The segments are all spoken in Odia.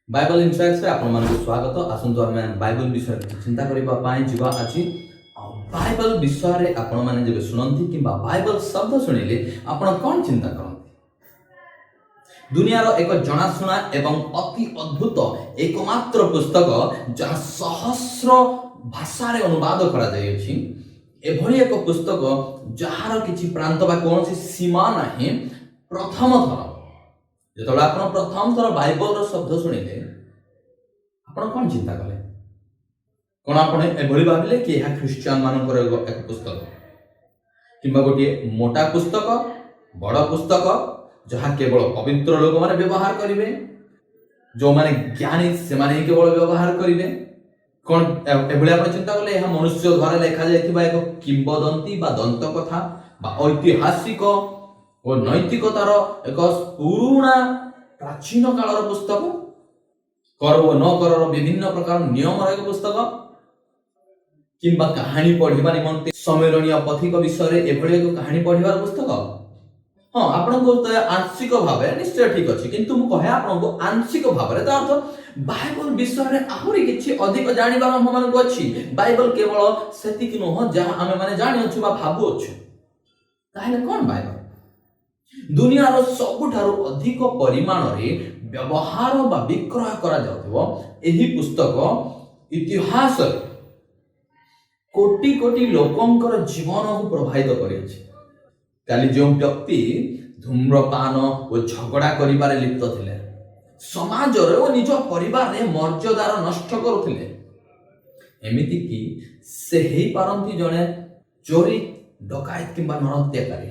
ବାଇବଲ ଇନସାଇଟ୍ସରେ ଆପଣମାନଙ୍କୁ ସ୍ୱାଗତ। ଆସନ୍ତୁ, ଆମେ ବାଇବଲ ବିଷୟରେ କିଛି ଚିନ୍ତା କରିବା ପାଇଁ ଯିବା ଆଜି। ଆଉ ବାଇବଲ ବିଷୟରେ ଆପଣମାନେ ଯେବେ ଶୁଣନ୍ତି କିମ୍ବା ବାଇବଲ ଶବ୍ଦ ଶୁଣିଲେ ଆପଣ କ'ଣ ଚିନ୍ତା କରନ୍ତି? ଦୁନିଆର ଏକ ଜଣାଶୁଣା ଏବଂ ଅତି ଅଦ୍ଭୁତ ଏକମାତ୍ର ପୁସ୍ତକ, ଯାହା ସହସ୍ର ଭାଷାରେ ଅନୁବାଦ କରାଯାଇଅଛି। ଏଭଳି ଏକ ପୁସ୍ତକ ଯାହାର କିଛି ପ୍ରାନ୍ତ ବା କୌଣସି ସୀମା ନାହିଁ। ପ୍ରଥମ ଥର ଯେତେବେଳେ ଆପଣ ପ୍ରଥମ ଥର ବାଇବଲର ଶବ୍ଦ ଶୁଣିଲେ, ଆପଣ କ'ଣ ଚିନ୍ତା କଲେ? କ'ଣ ଆପଣ ଏଭଳି ଭାବିଲେ କି ଏହା ଖ୍ରୀଷ୍ଟିଆନ ମାନଙ୍କର ଏକ ପୁସ୍ତକ କିମ୍ବା ଗୋଟିଏ ମୋଟା ପୁସ୍ତକ, ବଡ଼ ପୁସ୍ତକ, ଯାହା କେବଳ ପବିତ୍ର ଲୋକମାନେ ବ୍ୟବହାର କରିବେ, ଯେଉଁମାନେ ଜ୍ଞାନୀ ସେମାନେ ହିଁ କେବଳ ବ୍ୟବହାର କରିବେ? କ'ଣ ଏଭଳି ଆପଣ ଚିନ୍ତା କଲେ, ଏହା ମନୁଷ୍ୟ ଦ୍ୱାରା ଲେଖାଯାଇଥିବା ଏକ କିମ୍ବଦନ୍ତୀ ବା ଦନ୍ତକଥା ବା ଐତିହାସିକ ଓ ନୈତିକତାର ଏକ ପୁରୁଣା ପ୍ରାଚୀନ କାଳର ପୁସ୍ତକ, କର ଓ ନ କରର ବିଭିନ୍ନ ପ୍ରକାର ନିୟମର ଏକ ପୁସ୍ତକ, କିମ୍ବା କାହାଣୀ ପଢିବା ନିମନ୍ତେ ସମ୍ମିଳନୀୟ ପଥିକ ବିଷୟରେ ଏଭଳି ଏକ କାହାଣୀ ପଢିବାର ପୁସ୍ତକ? ହଁ, ଆପଣଙ୍କୁ ତ ଆଂଶିକ ଭାବରେ ନିଶ୍ଚୟ ଠିକ ଅଛି। କିନ୍ତୁ ମୁଁ କହେ ଆପଣଙ୍କୁ, ଆଂଶିକ ଭାବରେ, ତା ଅର୍ଥ ବାଇବଲ ବିଷୟରେ ଆହୁରି କିଛି ଅଧିକ ଜାଣିବାର ଆମମାନଙ୍କୁ ଅଛି। ବାଇବଲ କେବଳ ସେତିକି ନୁହଁ ଯାହା ଆମେମାନେ ଜାଣିଅଛୁ ବା ଭାବୁଅଛୁ। ତାହେଲେ କ'ଣ ବାଇବଲ? ଦୁନିଆର ସବୁଠାରୁ ଅଧିକ ପରିମାଣରେ ବ୍ୟବହାର ବା ବିକ୍ରୟ କରାଯାଉଥିବ ଏହି ପୁସ୍ତକ ଇତିହାସରେ କୋଟି କୋଟି ଲୋକଙ୍କର ଜୀବନକୁ ପ୍ରଭାବିତ କରିଅଛି। କାଲି ଯେଉଁ ବ୍ୟକ୍ତି ଧୂମ୍ରପାନ ଓ ଝଗଡ଼ା କରିବାରେ ଲିପ୍ତ ଥିଲେ, ସମାଜରେ ଓ ନିଜ ପରିବାରରେ ମର୍ଯ୍ୟାଦାର ନଷ୍ଟ କରୁଥିଲେ, ଏମିତିକି ସେ ହେଇପାରନ୍ତି ଜଣେ ଚୋରି, ଡକାୟତ କିମ୍ବା ନରହତ୍ୟାକାରୀ,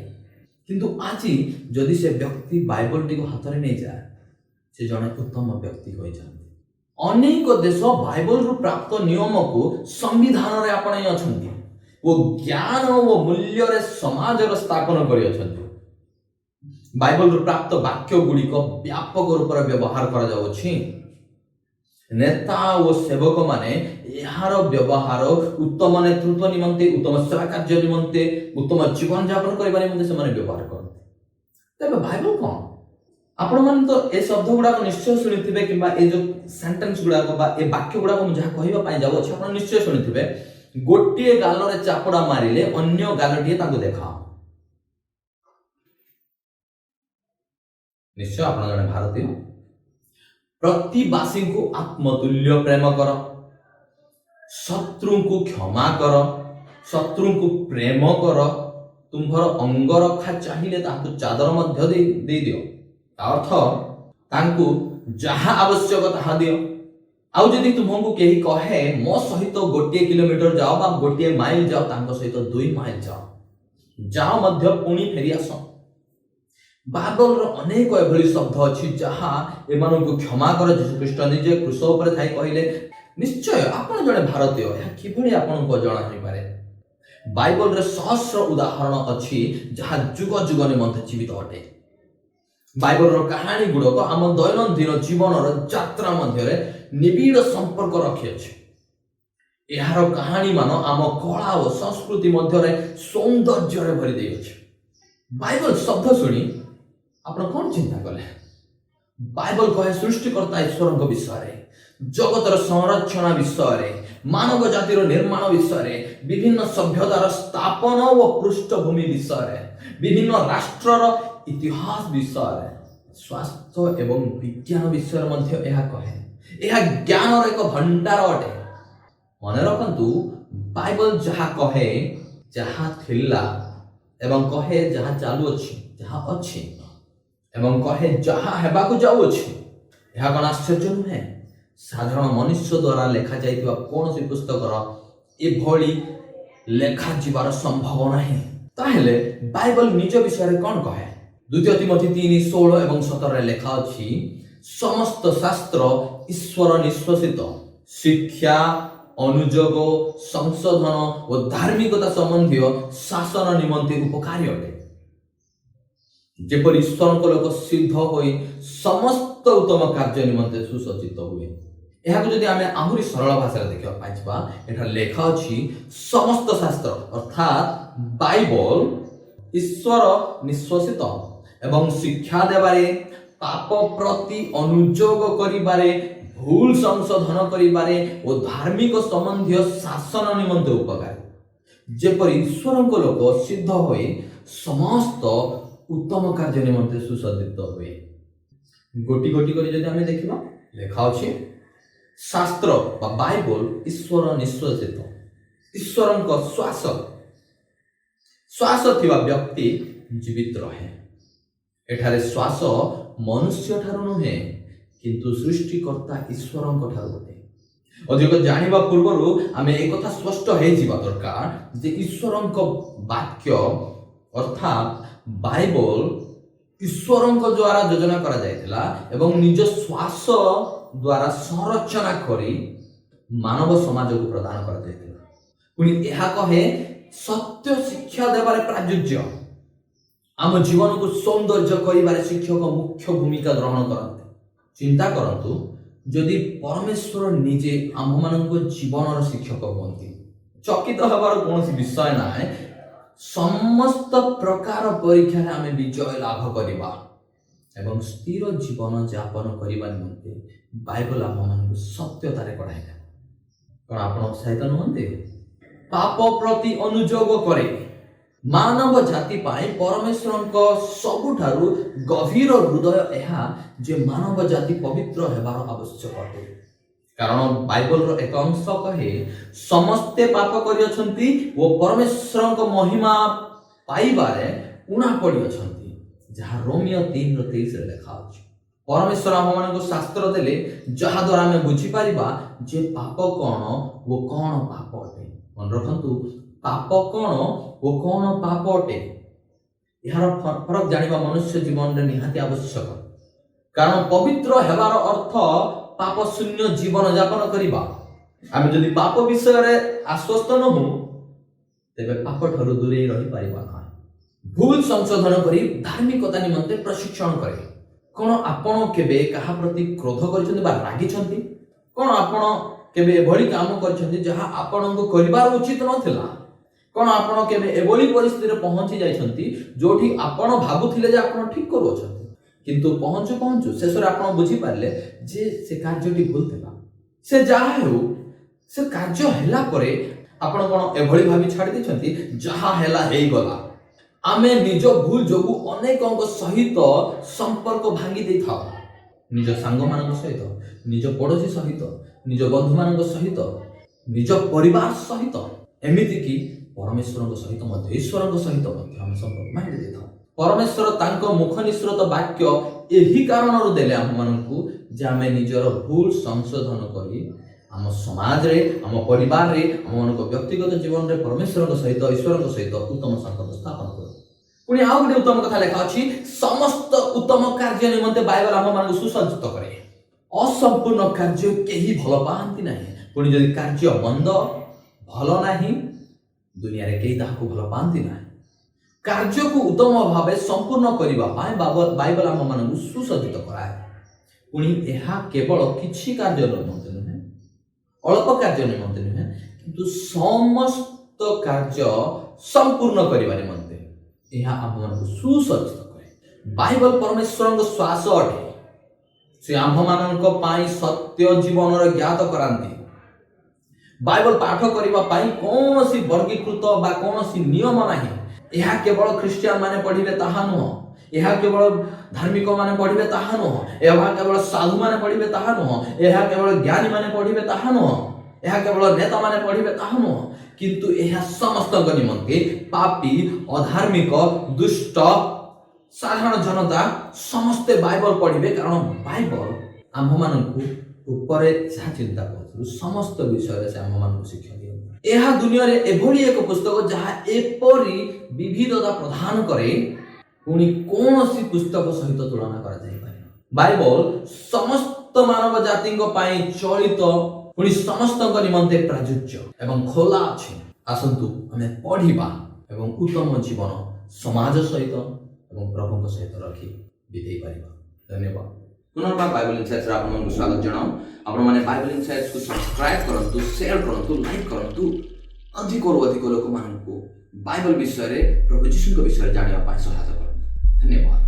କିନ୍ତୁ ଆଜି ଯଦି ସେ ବ୍ୟକ୍ତି ବାଇବଲଟିକୁ ହାତରେ ନେଇଯାଏ, ସେ ଜଣେ ଉତ୍ତମ ବ୍ୟକ୍ତି ହୋଇଯାନ୍ତି। ଅନେକ ଦେଶ ବାଇବଲରୁ ପ୍ରାପ୍ତ ନିୟମକୁ ସମ୍ବିଧାନରେ ଆପଣେଇ ଅଛନ୍ତି ଓ ଜ୍ଞାନ ଓ ମୂଲ୍ୟରେ ସମାଜର ସ୍ଥାପନ କରିଅଛନ୍ତି। ବାଇବଲରୁ ପ୍ରାପ୍ତ ବାକ୍ୟ ଗୁଡ଼ିକ ବ୍ୟାପକ ରୂପରେ ବ୍ୟବହାର କରାଯାଉଅଛି। ନେତା ଓ ସେବକମାନେ ଏହାର ବ୍ୟବହାର ଉତ୍ତମ ନେତୃତ୍ୱ ନିମନ୍ତେ, ଉତ୍ତମ ସେବା କାର୍ଯ୍ୟ ନିମନ୍ତେ, ଉତ୍ତମ ଜୀବନଯାପନ କରିବା ନିମନ୍ତେ ସେମାନେ ବ୍ୟବହାର କରନ୍ତି। ତେବେ ବାଇବଲ କ'ଣ? ଆପଣମାନେ ତ ଏ ଶବ୍ଦ ଗୁଡାକ ନିଶ୍ଚୟ ଶୁଣିଥିବେ କିମ୍ବା ଏ ଯୋଉ ସେଣ୍ଟେନ୍ସ ଗୁଡାକ ବା ଏ ବାକ୍ୟ ଗୁଡାକ ମୁଁ ଯାହା କହିବା ପାଇଁ ଯାଉଅଛି, ଆପଣ ନିଶ୍ଚୟ ଶୁଣିଥିବେ। ଗୋଟିଏ ଗାଲରେ ଚାପୁଡ଼ା ମାରିଲେ ଅନ୍ୟ ଗାଲଟିଏ ତାଙ୍କୁ ଦେଖାଅ। ନିଶ୍ଚୟ ଆପଣ ଜଣେ ଭାରତୀୟ। ପ୍ରତିବାସୀଙ୍କୁ ଆତ୍ମତୁଲ୍ୟ ପ୍ରେମ କର, ଶତ୍ରୁଙ୍କୁ କ୍ଷମା କର, ଶତ୍ରୁଙ୍କୁ ପ୍ରେମ କର, ତୁମ୍ଭର ଅଙ୍ଗରଖା ଚାହିଁଲେ ତାହାକୁ ଚାଦର ମଧ୍ୟ ଦେଇଦିଅ। ତା ଅର୍ଥ ତାଙ୍କୁ ଯାହା ଆବଶ୍ୟକ ତାହା ଦିଅ। ଆଉ ଯଦି ତୁମକୁ କେହି କହେ, ମୋ ସହିତ 1 କିଲୋମିଟର ଯାଅ ବା 1 ମାଇଲ ଯାଅ, ତାଙ୍କ ସହିତ 2 ମାଇଲ ଯାଅ ଯାଅ ମଧ୍ୟ, ପୁଣି ଫେରି ଆସ। ବାଇବଲର ଅନେକ ଏଭଳି ଶବ୍ଦ ଅଛି ଯାହା ଏମାନଙ୍କୁ କ୍ଷମା କର, ଯୀଶୁଖ୍ରୀଷ୍ଟ ନିଜେ କ୍ରୁଶ ଉପରେ ଥାଇ କହିଲେ। ନିଶ୍ଚୟ ଆପଣ ଜଣେ ଭାରତୀୟ, ଏହା କିଭଳି ଆପଣଙ୍କୁ ଅଜଣା ହୋଇପାରେ? ବାଇବଲରେ ସହସ୍ର ଉଦାହରଣ ଅଛି ଯାହା ଯୁଗ ଯୁଗ ନିମନ୍ତେ ଜୀବିତ ଅଟେ। ବାଇବଲର କାହାଣୀ ଗୁଡ଼କ ଆମ ଦୈନନ୍ଦିନ ଜୀବନର ଯାତ୍ରା ମଧ୍ୟରେ ନିବିଡ଼ ସମ୍ପର୍କ ରଖିଅଛି। ଏହାର କାହାଣୀମାନ ଆମ କଳା ଓ ସଂସ୍କୃତି ମଧ୍ୟରେ ସୌନ୍ଦର୍ଯ୍ୟରେ ଭରି ଦେଇଅଛି। ବାଇବଲ ଶବ୍ଦ ଶୁଣି ଆପଣ କ'ଣ ଚିନ୍ତା କଲେ? ବାଇବଲ କହେ ସୃଷ୍ଟିକର୍ତ୍ତା ଈଶ୍ୱରଙ୍କ ବିଷୟରେ, ଜଗତର ସଂରକ୍ଷଣ ବିଷୟରେ, ମାନବ ଜାତିର ନିର୍ମାଣ ବିଷୟରେ, ବିଭିନ୍ନ ସଭ୍ୟତାର ସ୍ଥାପନ ଓ ପୃଷ୍ଠଭୂମି ବିଷୟରେ, ବିଭିନ୍ନ ରାଷ୍ଟ୍ରର ଇତିହାସ ବିଷୟରେ, ସ୍ୱାସ୍ଥ୍ୟ ଏବଂ ବିଜ୍ଞାନ ବିଷୟରେ ମଧ୍ୟ ଏହା କହେ। ଏହା ଜ୍ଞାନର ଏକ ଭଣ୍ଡାର ଅଟେ। ମନେ ରଖନ୍ତୁ, ବାଇବଲ ଯାହା କହେ ଯାହା ଥିଲା ଏବଂ କହେ ଯାହା ଚାଲୁଅଛି, ଯାହା ଅଛି ଏବଂ କହେ ଯାହା ହେବାକୁ ଯାଉଅଛି। ଏହା କ'ଣ ଆଶ୍ଚର୍ଯ୍ୟ ନୁହେଁ? ସାଧାରଣ ମନୁଷ୍ୟ ଦ୍ୱାରା ଲେଖାଯାଇଥିବା କୌଣସି ପୁସ୍ତକର ଏଭଳି ଲେଖାଯିବାର ସମ୍ଭବ ନାହିଁ। ତାହେଲେ ବାଇବଲ ନିଜ ବିଷୟରେ କ'ଣ କହେ? ଦ୍ୱିତୀୟ ତୀମଥି 3:16 ଏବଂ 17ରେ ଲେଖା ଅଛି, ସମସ୍ତ ଶାସ୍ତ୍ର ଈଶ୍ୱର ନିଶ୍ଵସିତ, ଶିକ୍ଷା, ଅନୁଯୋଗ, ସଂଶୋଧନ ଓ ଧାର୍ମିକତା ସମ୍ବନ୍ଧୀୟ ଶାସନ ନିମନ୍ତେ ଉପକାରୀ ଅଟେ, ଯେପରି ଈଶ୍ୱରଙ୍କ ଲୋକ ସିଦ୍ଧ ହୋଇ ସମସ୍ତ ଉତ୍ତମ କାର୍ଯ୍ୟ ନିମନ୍ତେ ସୁସଜ୍ଜିତ ହୁଏ। ଏହାକୁ ଯଦି ଆମେ ଆହୁରି ସରଳ ଭାଷାରେ ଦେଖିବା ପାଇଯିବା, ଏଠାରେ ଲେଖା ଅଛି ସମସ୍ତ ଶାସ୍ତ୍ର ଅର୍ଥାତ୍ ବାଇବଲ ଈଶ୍ୱର ନିଶ୍ଵସିତ ଏବଂ ଶିକ୍ଷା ଦେବାରେ, ପାପ ପ୍ରତି ଅନୁଯୋଗ କରିବାରେ, ଭୁଲ ସଂଶୋଧନ କରିବାରେ ଓ ଧାର୍ମିକ ସମ୍ବନ୍ଧୀୟ ଶାସନ ନିମନ୍ତେ ଉପକାରୀ, ଯେପରି ଈଶ୍ୱରଙ୍କ ଲୋକ ସିଦ୍ଧ ହୋଇ ସମସ୍ତ ଉତ୍ତମ କାର୍ଯ୍ୟ ନିମନ୍ତେ ସୁସଜ୍ଜିତ ହୁଏ। ଗୋଟି ଗୋଟି କରି ଯଦି ଆମେ ଦେଖିବା, ଲେଖା ଅଛି, ଶାସ୍ତ୍ର ବା ବାଇବଲ ଈଶ୍ୱର ନିଶ୍ଵସିତ, ଈଶ୍ୱରଙ୍କ ଶ୍ୱାସ। ଶ୍ୱାସ ଥିବା ବ୍ୟକ୍ତି ଜୀବିତ ରହେ। ଏଠାରେ ଶ୍ୱାସ ମନୁଷ୍ୟ ଠାରୁ ନୁହେଁ, କିନ୍ତୁ ସୃଷ୍ଟିକର୍ତ୍ତା ଈଶ୍ୱରଙ୍କ ଠାରୁ ଅଟେ। ଅଧିକ ଜାଣିବା ପୂର୍ବରୁ ଆମେ ଏକଥା ସ୍ପଷ୍ଟ ହେଇଯିବା ଦରକାର ଯେ ଈଶ୍ୱରଙ୍କ ବାକ୍ୟ ଅର୍ଥାତ୍ ବାଇବଲ ଈଶ୍ୱରଙ୍କ ଦ୍ୱାରା ଯୋଜନା କରାଯାଇଥିଲା ଏବଂ ନିଜ ଶ୍ୱାସ ଦ୍ୱାରା ସଂରଚନା କରି ମାନବ ସମାଜକୁ ପ୍ରଦାନ କରାଯାଇଥିଲା। ପୁଣି ଏହା କହେ, ସତ୍ୟ ଶିକ୍ଷା ଦେବାରେ ପ୍ରାଚୁର୍ଯ୍ୟ, ଆମ ଜୀବନକୁ ସୌନ୍ଦର୍ଯ୍ୟ କରିବାରେ ଶିକ୍ଷକ ମୁଖ୍ୟ ଭୂମିକା ଗ୍ରହଣ କରନ୍ତି। ଚିନ୍ତା କରନ୍ତୁ, ଯଦି ପରମେଶ୍ୱର ନିଜେ ଆମ୍ଭମାନଙ୍କ ଜୀବନର ଶିକ୍ଷକ ହୁଅନ୍ତି, ଚକିତ ହେବାର କୌଣସି ବିଷୟ ନାହିଁ। ସମସ୍ତ ପ୍ରକାର ପରୀକ୍ଷାରେ ଆମେ ବିଜୟ ଲାଭ କରିବା ଏବଂ ସ୍ଥିର ଜୀବନ ଯାପନ କରିବା ନିମନ୍ତେ ବାଇବଲ ଆମ୍ଭମାନଙ୍କୁ ସତ୍ୟତାରେ କଢ଼ାଇଦେବ। କ'ଣ ଆପଣ ଉତ୍ସାହିତ ନୁହନ୍ତି? ପାପ ପ୍ରତି ଅନୁଯୋଗ କରେ। ମାନବ ଜାତି ପାଇଁ ପରମେଶ୍ୱରଙ୍କ ସବୁଠାରୁ ଗଭୀର ହୃଦୟ ଏହା ଯେ ମାନବ ଜାତି ପବିତ୍ର ହେବାର ଆବଶ୍ୟକ ଅଟେ। କାରଣ ବାଇବଲର ଏକ ଅଂଶ କହେ, ସମସ୍ତେ ପାପ କରିଅଛନ୍ତି ଓ ପରମେଶ୍ୱରଙ୍କ ମହିମା ପାଇବାରେ ଉଣା ପଡ଼ିଅଛନ୍ତି, ଯାହା ରୋମୀୟ 3ର 23ରେ ଲେଖା ଅଛି। ପରମେଶ୍ୱର ଆମମାନଙ୍କୁ ଶାସ୍ତ୍ର ଦେଲେ, ଯାହାଦ୍ୱାରା ଆମେ ବୁଝିପାରିବା ଯେ ପାପ କ'ଣ ଓ କ'ଣ ପାପ ଅଟେ। ମନେ ରଖନ୍ତୁ, ପାପ କ'ଣ ଓ କ'ଣ ପାପ ଅଟେ, ଏହାର ଫରକ ଜାଣିବା ମନୁଷ୍ୟ ଜୀବନରେ ନିହାତି ଆବଶ୍ୟକ। କାରଣ ପବିତ୍ର ହେବାର ଅର୍ଥ ପାପ ଶୂନ୍ୟ ଜୀବନ ଯାପନ କରିବା। ଆମେ ଯଦି ପାପ ବିଷୟରେ ଆଶ୍ୱସ୍ତ ନହଉ, ତେବେ ପାପ ଠାରୁ ଦୂରେଇ ରହିପାରିବା ନାହିଁ। ଭୁଲ ସଂଶୋଧନ କରି ଧାର୍ମିକତା ନିମନ୍ତେ ପ୍ରଶିକ୍ଷଣ କରେ। କ'ଣ ଆପଣ କେବେ କାହା ପ୍ରତି କ୍ରୋଧ କରିଛନ୍ତି ବା ରାଗିଛନ୍ତି? କ'ଣ ଆପଣ କେବେ ଏଭଳି କାମ କରିଛନ୍ତି ଯାହା ଆପଣଙ୍କୁ କରିବାର ଉଚିତ ନଥିଲା? କ'ଣ ଆପଣ କେବେ ଏଭଳି ପରିସ୍ଥିତିରେ ପହଞ୍ଚି ଯାଇଛନ୍ତି ଯୋଉଠି ଆପଣ ଭାବୁଥିଲେ ଯେ ଆପଣ ଠିକ କରୁଅଛନ୍ତି, କିନ୍ତୁ ପହଞ୍ଚୁ ପହଞ୍ଚୁ ଶେଷରେ ଆପଣ ବୁଝିପାରିଲେ ଯେ ସେ କାର୍ଯ୍ୟଟି ଭୁଲ ଥିଲା? ସେ ଯାହା ହେଉ, ସେ କାର୍ଯ୍ୟ ହେଲା ପରେ ଆପଣ କ'ଣ ଏଭଳି ଭାବି ଛାଡ଼ି ଦେଇଛନ୍ତି, ଯାହା ହେଲା ହେଇଗଲା? ଆମେ ନିଜ ଭୁଲ ଯୋଗୁଁ ଅନେକଙ୍କ ସହିତ ସମ୍ପର୍କ ଭାଙ୍ଗି ଦେଇଥାଉ। ନିଜ ସାଙ୍ଗମାନଙ୍କ ସହିତ, ନିଜ ପଡ଼ୋଶୀ ସହିତ, ନିଜ ବନ୍ଧୁମାନଙ୍କ ସହିତ, ନିଜ ପରିବାର ସହିତ, ଏମିତିକି ପରମେଶ୍ୱରଙ୍କ ସହିତ ମଧ୍ୟ, ଈଶ୍ୱରଙ୍କ ସହିତ ମଧ୍ୟ ଆମେ ସମ୍ପର୍କ ଭାଙ୍ଗି ଦେଇଥାଉ। ପରମେଶ୍ୱର ତାଙ୍କ ମୁଖ ନିଃସୃତ ବାକ୍ୟ ଏହି କାରଣରୁ ଦେଲେ ଆମମାନଙ୍କୁ ଯେ ଆମେ ନିଜର ଭୁଲ ସଂଶୋଧନ କରି ଆମ ସମାଜରେ, ଆମ ପରିବାରରେ, ଆମମାନଙ୍କ ବ୍ୟକ୍ତିଗତ ଜୀବନରେ ପରମେଶ୍ୱରଙ୍କ ସହିତ, ଈଶ୍ୱରଙ୍କ ସହିତ ଉତ୍ତମ ସମ୍ପର୍କ ସ୍ଥାପନ କରୁ। ପୁଣି ଆଉ ଗୋଟେ ଉତ୍ତମ କଥା ଲେଖା ଅଛି, ସମସ୍ତ ଉତ୍ତମ କାର୍ଯ୍ୟ ନିମନ୍ତେ ବାଇବଲ ଆମମାନଙ୍କୁ ସୁସଜ୍ଜିତ କରେ। ଅସମ୍ପୂର୍ଣ୍ଣ କାର୍ଯ୍ୟ କେହି ଭଲ ପାଆନ୍ତି ନାହିଁ। ପୁଣି ଯଦି କାର୍ଯ୍ୟ ମନ୍ଦ, ଭଲ ନାହିଁ, ଦୁନିଆରେ କେହି ତାହାକୁ ଭଲ ପାଆନ୍ତି ନାହିଁ। କାର୍ଯ୍ୟକୁ ଉତ୍ତମ ଭାବେ ସମ୍ପୂର୍ଣ୍ଣ କରିବା ପାଇଁ ବାଇବଲ ଆମମାନଙ୍କୁ ସୁସଜ୍ଜିତ କରାଏ। ପୁଣି ଏହା କେବଳ କିଛି କାର୍ଯ୍ୟ ନିମନ୍ତେ ନୁହେଁ, ଅଳ୍ପ କାର୍ଯ୍ୟ ନିମନ୍ତେ ନୁହେଁ, କିନ୍ତୁ ସମସ୍ତ କାର୍ଯ୍ୟ ସମ୍ପୂର୍ଣ୍ଣ କରିବା ନିମନ୍ତେ ଏହା ଆମମାନଙ୍କୁ ସୁସଜ୍ଜିତ କରେ। ବାଇବଲ ପରମେଶ୍ୱରଙ୍କ ଶ୍ୱାସ ଅଟେ। ସେ ଆମ୍ଭମାନଙ୍କ ପାଇଁ ସତ୍ୟ ଜୀବନର ଜ୍ଞାତ କରାନ୍ତି। ବାଇବଲ ପାଠ କରିବା ପାଇଁ କୌଣସି ବର୍ଗୀକୃତ ବା କୌଣସି ନିୟମ ନାହିଁ। ଏହା କେବଳ ଖ୍ରୀଷ୍ଟିଆନ ମାନେ ପଢ଼ିବେ ତାହା ନୁହଁ, ଏହା କେବଳ ଧାର୍ମିକ ମାନେ ପଢ଼ିବେ ତାହା ନୁହଁ, ଏହା କେବଳ ସାଧୁମାନେ ପଢ଼ିବେ ତାହା ନୁହଁ, ଏହା କେବଳ ଜ୍ଞାନୀ ମାନେ ପଢ଼ିବେ ତାହା ନୁହଁ, ଏହା କେବଳ ନେତାମାନେ ପଢ଼ିବେ ତାହା ନୁହଁ, କିନ୍ତୁ ଏହା ସମସ୍ତଙ୍କ ନିମନ୍ତେ। ପାପୀ, ଅଧାର୍ମିକ, ଦୁଷ୍ଟ, ସାଧାରଣ ଜନତା ସମସ୍ତେ ବାଇବଲ ପଢ଼ିବେ। କାରଣ ବାଇବଲ ଆମ୍ଭମାନଙ୍କୁ ଉପରେ ଯାହା ଚିନ୍ତା କରୁଥିଲୁ, ସମସ୍ତ ବିଷୟରେ ସେ ଆମ୍ଭମାନଙ୍କୁ ଶିକ୍ଷା ଦିଅନ୍ତି। ଏହା ଦୁନିଆରେ ଏଭଳି ଏକ ପୁସ୍ତକ ଯାହା ଏପରି ବିବିଧତା ପ୍ରଦାନ କରେ, ପୁଣି କୌଣସି ପୁସ୍ତକ ସହିତ ତୁଳନା କରାଯାଇପାରେ। ବାଇବଲ ସମସ୍ତ ମାନବ ଜାତିଙ୍କ ପାଇଁ ଚଳିତ, ପୁଣି ସମସ୍ତଙ୍କ ନିମନ୍ତେ ପ୍ରଯୁଜ୍ୟ ଏବଂ ଖୋଲା ଅଛି। ଆସନ୍ତୁ ଆମେ ପଢ଼ିବା ଏବଂ ଉତ୍ତମ ଜୀବନ ସମାଜ ସହିତ ଏବଂ ପ୍ରଭୁଙ୍କ ସହିତ ରଖି ବିତେଇ ପାରିବା। ଧନ୍ୟବାଦ। ପୁନର୍ବାର ବାଇବଲ ଇନସାଇଟ୍ସରେ ଆପଣମାନଙ୍କୁ ସ୍ୱାଗତ ଜଣାଉ। ଆପଣମାନେ ବାଇବଲ ଇନସାଇଟ୍ସକୁ ସବସ୍କ୍ରାଇବ୍ କରନ୍ତୁ, ସେୟାର କରନ୍ତୁ, ଲାଇକ୍ କରନ୍ତୁ। ଅଧିକରୁ ଅଧିକ ଲୋକମାନଙ୍କୁ ବାଇବଲ ବିଷୟରେ, ପ୍ରଭୁ ଯୀଶୁଙ୍କ ବିଷୟରେ ଜାଣିବା ପାଇଁ ସହାୟତା କରନ୍ତୁ। ଧନ୍ୟବାଦ।